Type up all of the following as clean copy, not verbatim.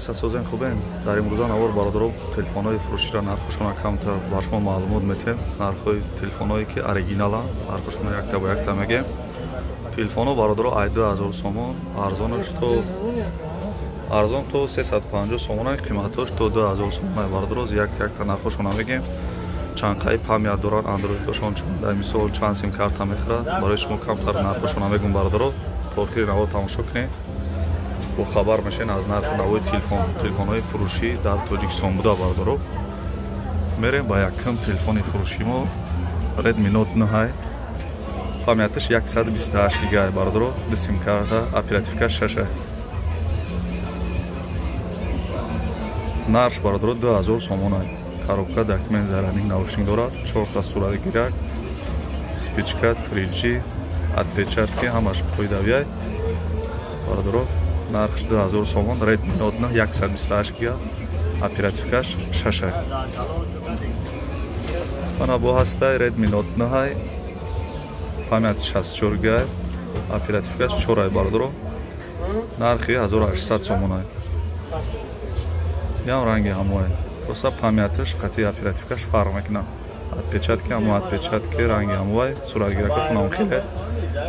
Ҳайса созен хубен. Дар имрӯза навор бародаро телефонҳои фурӯширо нархошона камтар бар шумо маълумот метем. Нархҳои телефонҳое ки оригиналанд, нархошона якта ба якта мегем. Телефонҳо бародаро ай 2000 сомон, арзонаш то арзон то 350 сомон, қиматош то 2000 сомон. Бародаро якта якта нархошона мегем. Чанд қай памят доранд андроидошон, дар мисол чанд сим карта мехӯрад. Барои шумо камтар нархошона мегум бародаро. То охири навор тамошо кунед. Бо хабар мешен аз нархи навои телефонҳои фурӯшӣ дар Тоҷикистон буда бародаро. Мерем ба якум телефони фурӯши мо Redmi Note 9. Памяташ 128 гигабайт бародаро, ду сим карта, оперативка 6. Нарх бародаро 2000 сомон. Коробка документ зарядник наушник дорад, 4 та суратгирак, спичка 3G, отпечатки ҳамаш қоидавиай. Бародаро нархш 2000 сомон, Redmi Note 9 128 гига, оперативкаш 6. Ана бо ҳастай Redmi Note 9, памят 64 гига, оперативкаш 4 бародаро. Нархи 1800 сомон. Ям ранги ҳамоай. Просто памяташ қати оперативкаш фарқ мекунад. Отпечатки ҳамо отпечатки ранги ҳамоай, суратгиракашон ҳам хеле,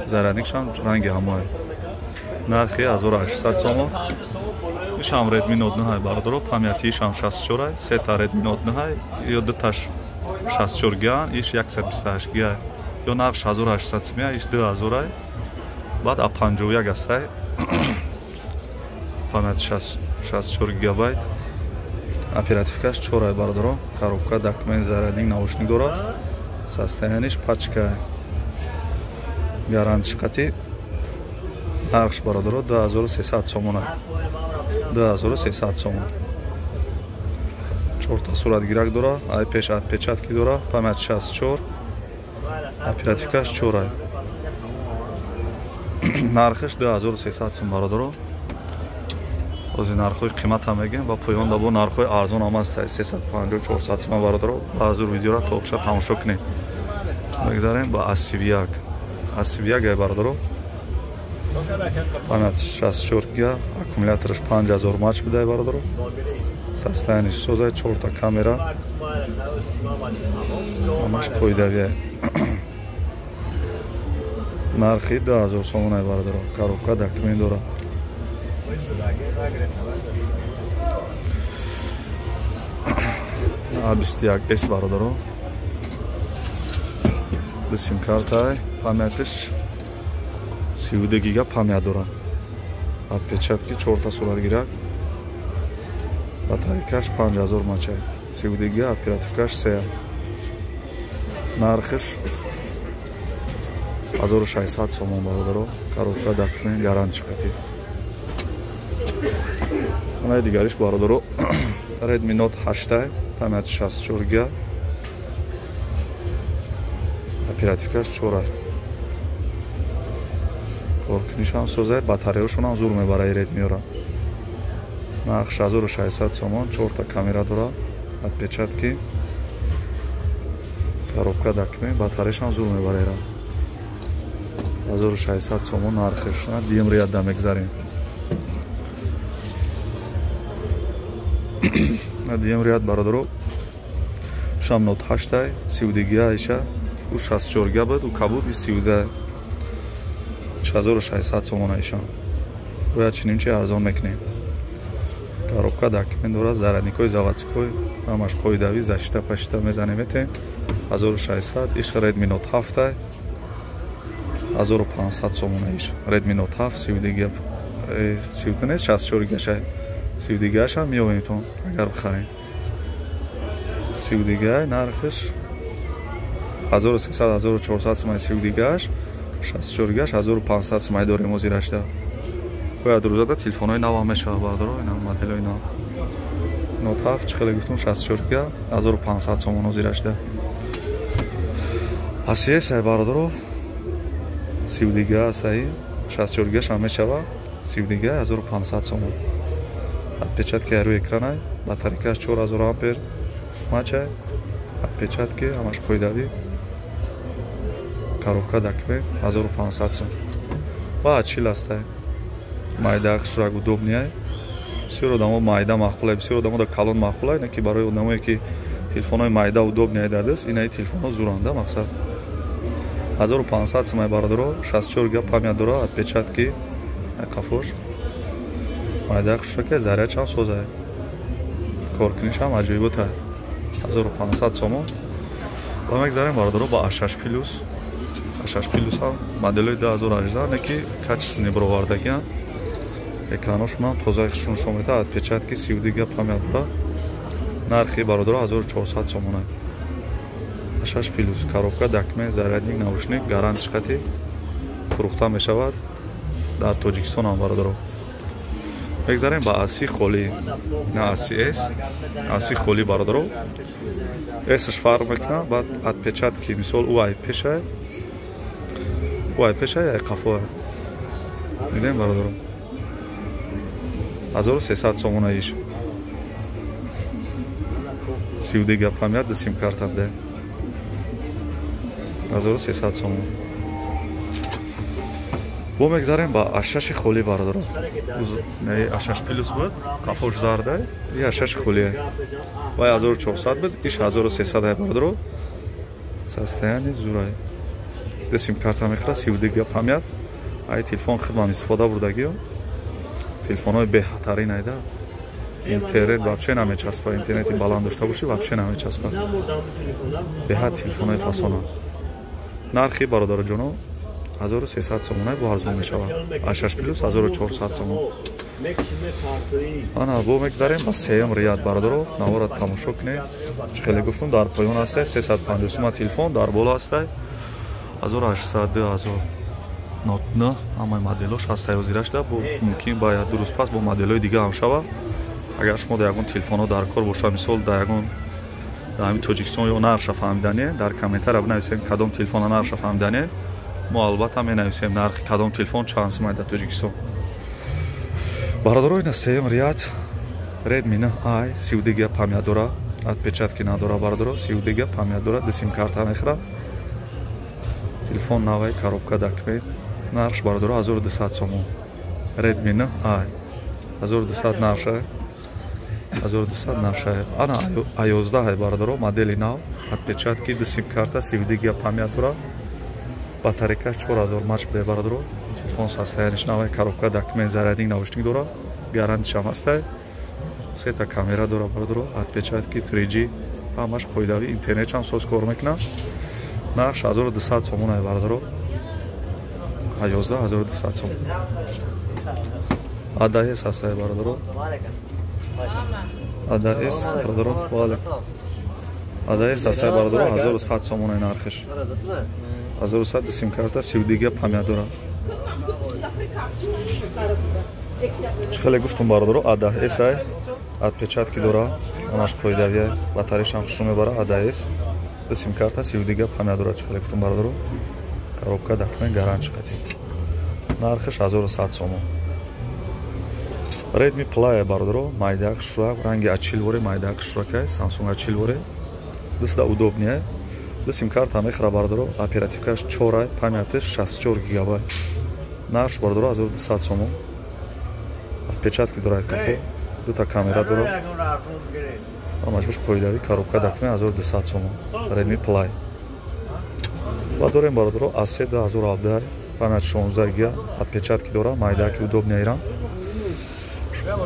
зарядникшам ранги ҳамоай. Нархи 1800 сомон. Ишам Redmi Note 9 бародаро, памяти ишам 64, сета Redmi Note 9, ё дуташ 64 гига, иш 128 гига. Ё нархш 1800 сомон, иш 2000. Баъд А51 астай. Памяти 64 гигабайт. Оперативкаш 4 бародаро, коробка, документ, зарядник, наушник дорад. Состояниш пачка. Гарантиш қати. Нархш бародаро 2300 сомон. 2300 сомон. 4 та суратгирак дора, ай пеш отпечатки дора, памят 64, оперативкаш 4. Нархш 2300 сом бародаро. Ози нархҳои қимат ҳам мегем ва поён да бо нархҳои арзон ҳам аст, 350-400 сом бародаро. Баъзур видеоро то охир тамошо кунед. Мегзарем ба A31. A31 ай бародаро. Памят 64 гига, аккумулятораш 5000 мАч бидай бародаро. Состояниш созай, 4 та камера. Ҳамаш қоидавия. Нархи 2000 сомон ай бародаро. Коробка документ дора. A21s бародаро. Ду сим карта, памятиш 32 гига памят дора. Отпечатки 4 та суратгирак. Батарейкаш 5000 мАч. 32 гига, оперативкаш 3. Нархш 1600 сомон бародаро. Коробка документ гарантиш қати. Анаи дигариш бародаро Redmi Note 8, памят 64 гига, оперативкаш 4. Коркунишам созай, батареяшон ҳам зур мебарад Redmi-ро. Нархш 1600 сомон, 4 та камера дора, отпечатки, коробка документ, батареяшам зур мебарад. 1600 сомон нархш. Дием ряд мегзарем. Дием ряд бародаро. Шам Note 8, 32 гига иша, у 64 гига буд, у кабуд 32. 1600 сомон иша. Бояд чиним чи арзон мекунем. Коробка документ дора, зарядникои заводской, ҳамаш қоидавӣ, защита пашита мезанем метем. 1600, иш Redmi Note 7, 1500 сомон иш. Redmi Note 7 32 гига, 32 нест, 64 гига шай. 32 гигаш ҳам меёбем агар бихарем. 32 гига нархш 1300 1400 сомон, 32 гигаш, 64 гигаш 1500 сомон дорем озирашда. Бояд рӯзада телефонҳои нав ҳам мешавад бародаро, ина моделҳои нав. Note 7 чӣ хеле гуфтум 64 гига 1500 сомон озирашда. A3 ай бародаро 32 гига астаи, 64 гигаш ҳам мешавад, 32 гига 1500 сомон. Отпечатки рӯи экранай, батарейкаш 4000 ампер мАч, отпечатки ҳамаш қоидавӣ, коробка документ 1500 сом. Ва A40 астай. Майда хушрак удобный. Бисёр одамо майда маъқулай, бисёр одамо да калон маъқулай, не ки барои одамое ки телефонҳои майда удобный дар даст, инаи телефонҳо зуранда мақсад. 1500 сомай бародаро, 64 гига память дора, отпечатки қафош. Майда хушака, зарядшам созай. Коркунишам аҷоибота. 1500 сомон. Ва мегзарем бародаро ба A6 плюс. A6 плюс ҳам моделҳои 2018, не ки качественный бировардагиан. Экраношон тозаи хушон шумо мета, отпечатки 32 гига память дора. Нархи бародаро 1400 сомона. A6 плюс, коробка, документ, зарядник, наушник, гарантиш қати фурӯхта мешавад дар Тоҷикистон ҳам бародаро. Мегзарем ба A30 холӣ, на A30s, A30 холӣ бародаро. S-ш фарқ мекунад, баъд отпечатки мисол ӯ ай пешай, ӯ ай пешай, ай қафо. Дидем бародаро. 1300 сомона иш. 32 гига память, ду сим карта бде. 1300 сомон. Бо мегзарем ба A6 холӣ бародаро. Не A6 плюс буд, қафош зардай, и A6 холие. Вай 1400 буд, иш 1300 ай бародаро. Состояние зурай. Ду сим карта мехӯрад, 32 гига память. Ай телефон хидмам истифода бурдагиё. Телефонҳои беҳтарин айда. Интернет вообще намечаспа, интернети баланд дошта бошӣ вообще намечаспа. Беҳад телефонҳои фасона. Нархи бародароҷоно 1300 сомона бо арзон мешавад. A6 плюс 1400 сомон. Ана бо мегзарем ба сеюм ряд бародаро, навора тамошо кунед. Чӣ хеле гуфтум, дар поён ҳастай 350 сомон телефон, дар боло ҳастай 1800, 2000 Note 9, ҳамаи моделҳош ҳастай ҳозирашда. Бо мумкин ба як ду рӯз пас бо моделҳои дига ҳам шавад. Агар шумо дар ягон телефонҳо дар кор боша, мисол дар ягон дар ҳамин Тоҷикистон ё нархша фаҳмидане, дар комментария бинависем кадом телефона нархша фаҳмидане. Мо албатта менависем нархи кадом телефон чанд сомай дар Тоҷикистон. Бародаро, ина сеюм ряд Redmi 9i, 32 гига память дора, отпечатки надора бародаро, 32 гига память дора, ду сим карта мехӯрад. Телефон навай, коробка, документ. Нархш бародаро 1200 сомон. Redmi 9i 1200 нархша. 1200 нархша. Ана A11 бародаро, модели нав, отпечатки, ду сим карта, 32 гига память дора. Батарейкаш 4000 мач буде бародаро. Телефон состояниш навай, коробка, документ, зарядник, наушник дора, гарантишам ҳастай. Сета камера дора бародаро, отпечатки 3G, ҳамаш қоидавӣ, интернетшам соз кор мекунад. Нархш 1200 сомон ай бародаро. A11 1200 сомон. A10 ҳастай бародаро. A10 бародаро, вале. A10 ҳастай бародаро, 1100 сомон ай нархш. 1100 сим карта, 32 гига память дора. Чӣ хеле гуфтум бародаро, A10s ай, отпечатки дора, ҳамаш қоидавия, батарейшам хушрӯ мебара, A10s, ду сим карта, 32 гига память дора. Чӣ хеле гуфтум бародаро, коробка, документ, гарантия қатӣ. Нархаш 1100 сомон. Redmi Play бародаро, майдаак хушрӯак, ранги А40 воре, майдаак хушрӯакай, Samsung А40 воре. Дастда удобный. Ду сим карта мехӯра бародаро, оперативкаш 4, памяташ 64 гигабайт. Нархш бародаро 1200 сомон. Отпечатки дора кафе, дута камера дора. Ҳамаш бош қоидавӣ, коробка, документ 1200 сомон. Redmi Play. Ва дорем бародаро A3 2017, память 16 гига, отпечатки дора, майдаки удобный ирам.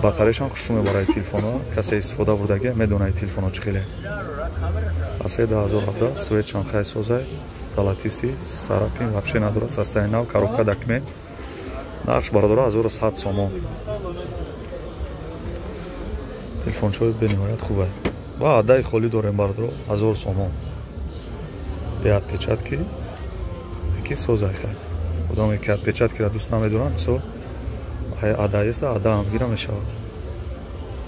Батарейшам хушрӯ мебарад телефонҳо, касе истифода бурдаги медонад телефонҳо чӣ хеле. A3 2017, светшам хай созай, золотистый, царапин вообще надора, состояние нав, коробка, документ. Нархш бародаро 1100 сомон. Телефончаҳои бениҳоят хубай. Ва адаи холӣ дорем бародаро 1000 сомон. Бе отпечатки, ки созай хай. Одаме ки отпечаткиро дӯст намедоранд, мисол ай ада еста, ада ҳам гира мешавад.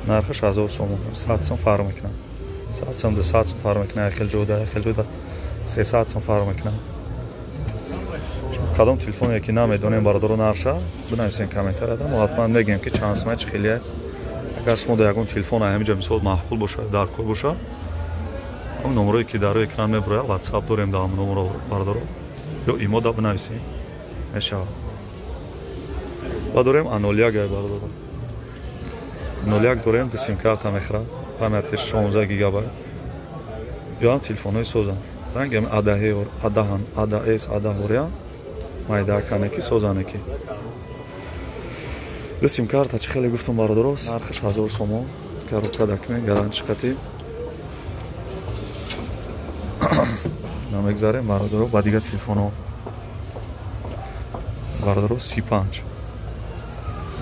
Нархаш 1000 сомон, 100 сом фарқ мекунад. 100 сом, 200 сом фарқ мекунад, хеле ҷода, хеле ҷода 300 сом фарқ мекунад. Кадом телефоне ки намедонем бародаро нархша, бинависем комментарияда, мо ҳатман мегӯем ки чанд сомай, чӣ хеле. Агар шумо дар ягон телефон ҳаминҷа мисол маъқул бошад, дар кор бошад, ҳамон номерое ки дар рӯи экран мебурояд, WhatsApp дорем дар ҳамон номеро бародаро, ё имо да бинависем, мешавад. Ва дорем A01 бародаро. 01 дорем, ду сим-карта мехӯрад, памятиш 16 гигабайт. Ё ҳам телефонҳои созанд. Рангам адаҳе, адаҳан, ада с, адаҳория, майдакане ки созане ки. Ду сим-карта чӣ хеле гуфтам бародаро, нархаш 1000 сомон, коробка дакме, гарантиш қатӣ. Намегзарем бародаро ба дигар телефонҳо. Бародаро 35.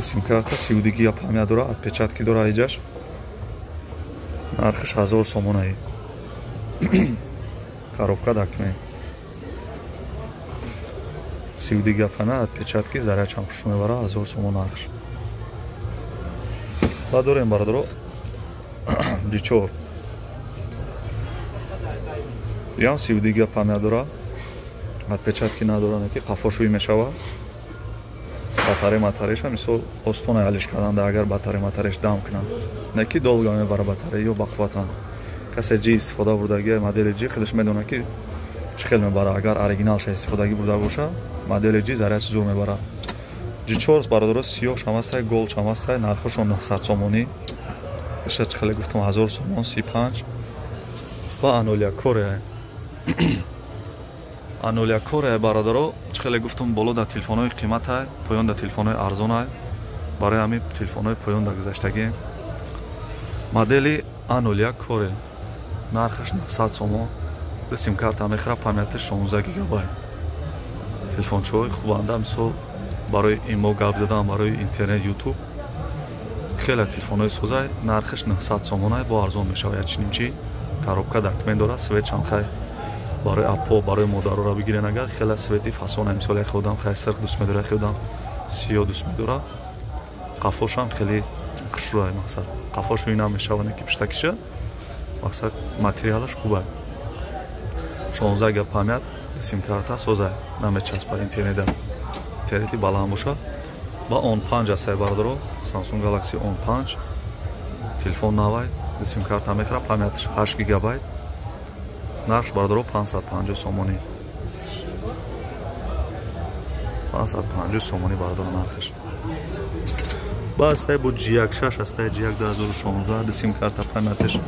Сим-карта 32 гига память дора, отпечатки дора иҷаш. Нархаш 1000 сомонае. Коробка дакме. 32 гига память, отпечатки, зарядчам хуш мебара, 1000 сомон нархаш. Баъд дорем бародаро G4. Ям 32 гига память дора, отпечатки надора, ки қафошӯӣ мешава. Батарея матареша мисол остона алиш карданда, агар батарея матареш дам кунам, не ки долго мебара батарея ё бақувватан. Касе G истифода бурдагӣ, модели G худаш медонад ки чӣ хел мебара. Агар оригиналша истифодагӣ бурда боша, модели G зарядш зур мебара. G4 бародаро сиёҳ шамастай, гол шамастай, нархошон 900 сомонӣ. Иша чӣ хеле гуфтам 1000 сомон, 35 ва A01 Core. A01 Core бародаро чӣ хеле гуфтам боло дар телефонҳои қиматай, поён дар телефонҳои арзонай. Барои ҳамин телефонҳои поён дар гузаштагӣ. Модели A01 Core нархаш 900 сомон, ду сим-карта мехӯрад, памятиш 16 гигабайт. Телефончаҳои хубанда, мисол барои имо гап задан, барои интернет, ютуб хеле телефонҳои созай, нархаш 900 сомонай, бо арзон мешавад. Як чӣ коробка документ дорад, светчам хай барои апо, барои модарора бигирен агар хеле свети фасона, мисол як одам хай сирх дӯст медорад, як одам сиёҳ дӯст медорад. Қафошам хеле хушрӯай, мақсад қафошу инам мешавад, ки пиштакиша мақсад материалаш хуб аст. 16 гига память, сим-карта созай, намечаспад интернета. Интернети баланд бошад. Ба он 5 астай бародаро, Samsung Galaxy On 5 телефон навай, сим-карта мехӯрад, памятиш 8 гигабайт. Нархш бародаро 550 сомонӣ. 550 сомонӣ бародаро нархаш. Ба астай бо G1 6 астай G1 2016, сим-карта памятиш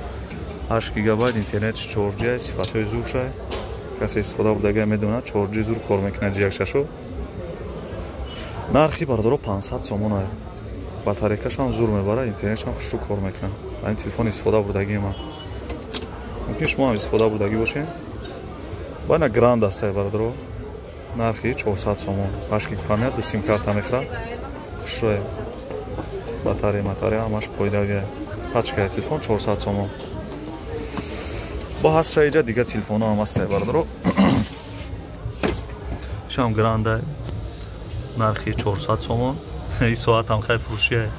8 гигабайт, интернетиш 4G, сифатҳои зуршай. Касе истифода бурдага медонад, 4G зур кор мекунад G1 6. Нархи бародаро 500 сомон. Батарейкашам зур мебарад, интернетшам хушрӯ кор мекунад. Ин телефон истифода бурдагии ман. Мумкин шумо ҳам истифода бурдагӣ бошед. Байна гранд астай бародаро. Нархи 400 сомон. 8 гиг память, ду сим-карта мехӯрад. Хушрӯ. Батарея, матарея ҳамаш пойдагия. Пачкаи телефон 400 сомон. Бо ҳастра иҷа дигар телефонҳо ҳам ҳастай бародаро. Шам гранда нархи 400 сомон. Ин соат ҳам хай фурӯшия.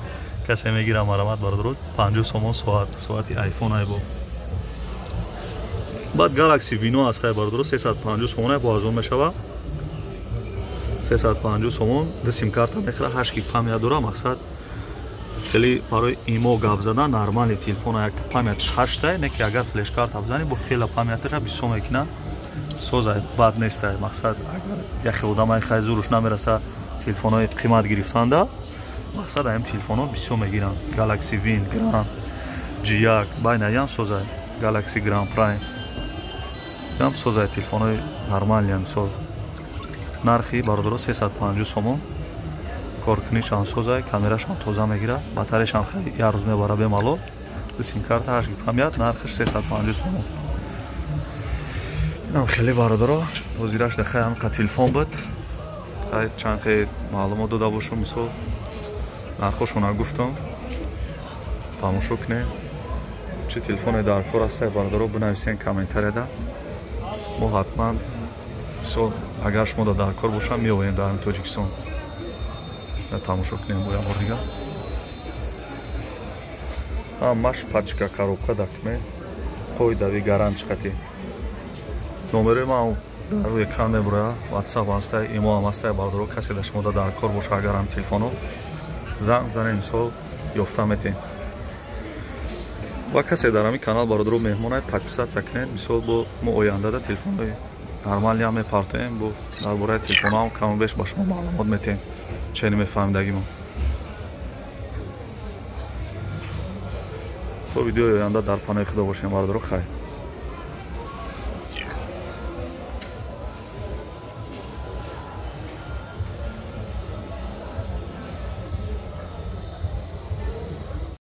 Касе мегирам марамат бародаро 50 сомон соат, соати iPhone ай бо. Баъд Galaxy Vino ҳастай бародаро 350 сомон бо арзон мешава. 350 сомон, ду сим-карта мехӯрад, 8 гиг память дора, мақсад хеле барои имо гап задан нормали телефон як памятиш 8 не ки агар флеш-карта бизанӣ бо хела памяташа бисёр мекунад. Созай бад нестай, мақсад агар яхе одамай хай зуруш намераса телефонҳои қимат гирифтанда, мақсад ҳамин телефонҳо бисёр мегиранд. Galaxy Win, Grand, G1, байнаям созай, Galaxy Grand Prime. Ям созай телефонҳои нормалиам мисол. Нархи бародаро 350 сомон. Коркунишам созай, камерашам тоза мегирад, батареяшам хеле як рӯз мебара бемалол. Сим-карта 8 гиг память, нархаш 350 сомон. Инам хеле бародаро, ҳозираш дахай ҳамқа телефон буд. Хай чанд хел маълумот дода бошум, мисол нархошона гуфтам. Тамошо кунед. Чӣ телефоне дар кор ҳастай бародаро, бинависен комментарияда. Мо ҳатман мисол агар шумо дар кор бошам меоем дар Тоҷикистон. Тамошо кунем бо як бор дигар. Ҳамаш пачка, коробка дакме, қоидави гарант чиқати. Номерои ман дар рӯи экран мебурад, WhatsApp ҳастай, имо ҳам ҳастай бародаро, касе дар шумо дар кор боша агар ҳам телефоно занг бизанед, мисол ёфта метем. Ва касе дар ҳамин канал бародаро меҳмонай, подписаться кунед, мисол бо мо ояндада телефонҳои нормалиам мепартоем, бо дар бораи телефонҳоам каму беш ба шумо маълумот метем, чени мефаҳмидагимо. То видеои оянда дар паноҳи Худо бошем, бародаро. Хайр.